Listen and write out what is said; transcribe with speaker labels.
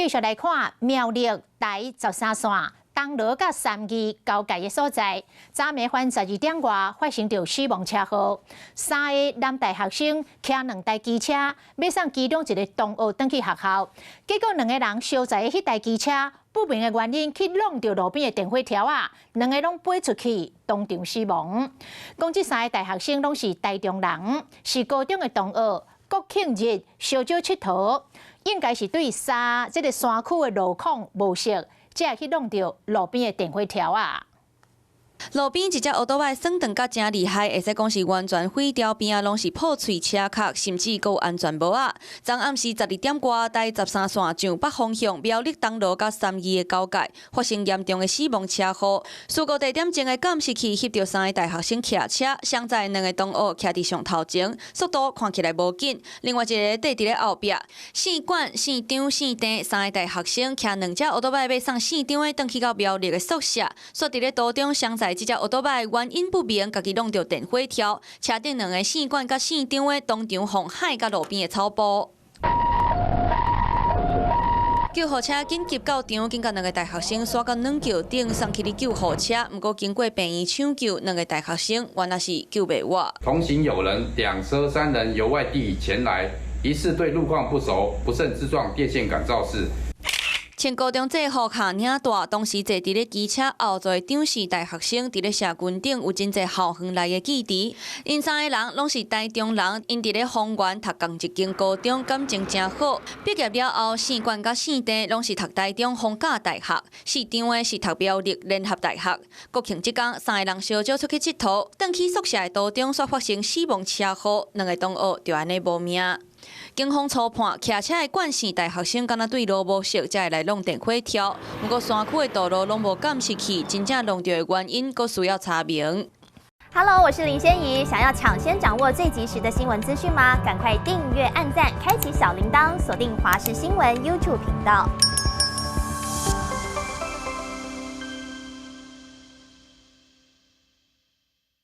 Speaker 1: 繼續來看苗栗台十三線東螺佮三義交界的所在，昨暝翻12點外發生著死亡車禍，三个男大學生騎兩台機車，欲送其中一个同學轉去學校，結果兩个人相載的彼台機車不明的原因去挵著路邊的電火柱仔，兩个攏飛出去，當場死亡。講這三个大學生攏是台中人，是高中的同學，國慶日相招𨑨迌，應該是對山這个山區的路況無熟，才會去挵著路邊的電火柱仔。
Speaker 2: 路邊一隻歐多擺損斷甲誠厲害，會使講是完全毀掉，邊仔攏是破碎車殼，甚至閣有安全帽仔。昨暗時12點外，台十三線上北方向苗栗東螺佮三義的交界，發生嚴重的死亡車禍。事故地點前的監視器翕著三个大學生騎車，相載兩个同學徛佇上頭前，速度看起來無緊。另外一个綴佇咧後壁，姓管、姓張、姓鄭三个大學生騎兩隻歐多擺欲送姓張的轉去到苗栗的宿舍，煞佇咧途中相載這隻歐多擺原因不明，家己挵著電火柱，車頂兩个姓管佮姓張的當場予害佮路邊的草埔。救護車緊急到場，緊共兩个大學生徙到軟轎頂送去咧救護車。毋過經過病院搶救，兩个大學生原來是救袂活。
Speaker 3: 同行友人兩車三人由外地前來，疑似對路況不熟，不慎自撞電線桿肇事。
Speaker 2: 穿高中制服、尻領帶，當時坐佇咧機車後座的張氏大學生，佇咧社群頂有真濟校園內的記憶。𪜶三个人攏是台中人，𪜶佇咧豐原讀仝一間高中，感情誠好。畢業了後，姓管佮姓鄭攏是讀台中逢甲大學，姓張的是讀苗栗聯合大學。國慶這工，三个人相招出去𨑨迌，轉去宿舍的途中，煞發生死亡車禍，兩個同學就按呢無命。警方初判，騎車的管姓大學生敢若對路無熟，才會來挵電火柱。毋過山區的道路攏無監視器，真正挵著的原因，閣需要查明。
Speaker 4: Hello，我是林仙怡，想要搶先掌握最及時的新聞資訊嗎？趕快訂閱、按讚、開啟小鈴鐺，鎖定華視新聞 YouTube 頻道。